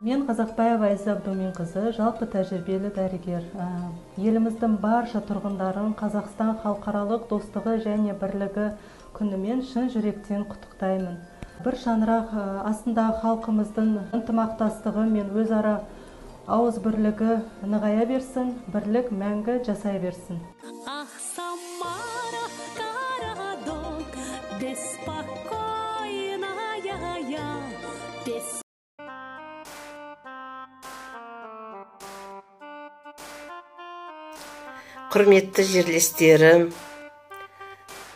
Мен Қазақбаева Айза Абдуминқызы, жалпы тәжірибелі дәрігер. Еліміздің барша тұрғындарын Қазақстан халықаралық достығы және бірлігі күнімен шын жүректен құттықтаймын. Бір шаңырақ астындағы халқымыздың ынтымақтастығы мен өзара ауыз бірлігі нығая берсін, бірлік мәңгі жасай берсін. Ах, Самара, городок, беспокойная я, без Құрметті жерлестерім,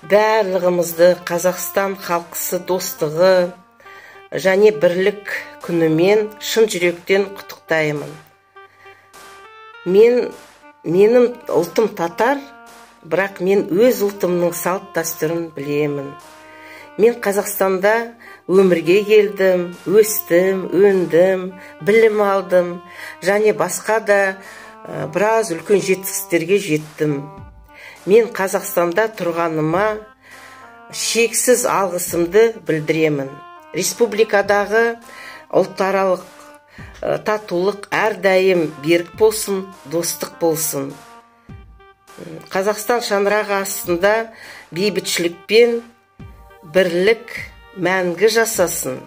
барлығымызды Қазақстан халқысы достығы және бірлік күнімен шын жүректен құттықтаймын. Менің ұлтым татар, бірақ мен өз ұлтымның салт дәстүрін білемін. Мен Қазақстанда өмірге келдім, өстім, өндім, білім алдым және басқа да біраз үлкен жетістіктерге жеттім. Мен Қазақстанда тұрғаныма шексіз алғысымды білдіремін. Республикадағы ұлтаралық татулық әрдайым берік болсын, достық болсын. Қазақстан шаңырағы астында бейбітшілік пен бірлік мәңгі жасасын.